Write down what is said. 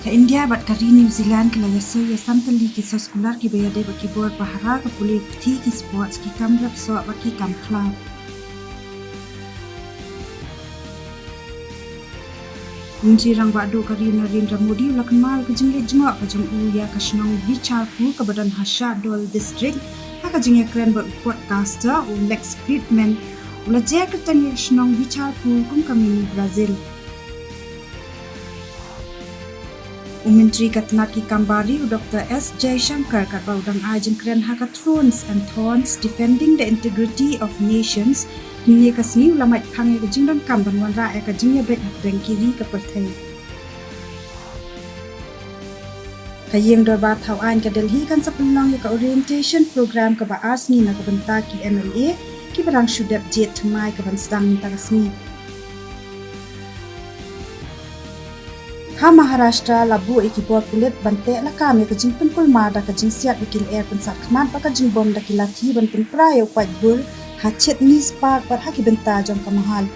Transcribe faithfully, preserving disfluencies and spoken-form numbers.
Ka India bad ka ri New Zealand ki la ïasoi ïasan tylli ki soskular kiba ïadei bad ki bor pahara, ka pule puthi, ki sports, ki kam rep soh bad ki kam khlaw. Myntri Rangbah Duh ka ri Narendra Modi u la kynmaw ka jingleit jngoh ka jong u ïa ka shnong Bicharpur kaba don ha Shahdol District ha ka jingïakren bad u podcaster u Lex Fridman. U la jer kyrteng ïa ka shnong Bicharpur kum ka mini Brazil. U Myntri ka tnat ki kam bari u Doktor S Jaishankar katba u dang ai jingkren ha ka Thrones and Thorns, Defending the Integrity of Nations, hynne ka sngi u la mait phang ïa ka jingdonkam ban wanrah ïa ka jingïabeit hapdeng ki ri ka pyrthei. Ka Ïing Dorbar Thaw Aiñ ka Delhi kan sa pynlong ïa ka orientation program kaba ar sngi na ka bynta ki M L A kiba dang shu dep jied thymmai kaban sdang mynta ka sngi. Ha Maharashtra la buh ïa ki bor pulit ban teh lakam ïa ka jingpynkulmar da ka jingsiat ïa ki lyer pynsat khmat bad ka jingbom da ki lathi ban pynpra ïa u paidbah ha Chitnis Park bad ha ki bynta jong ka Mahal.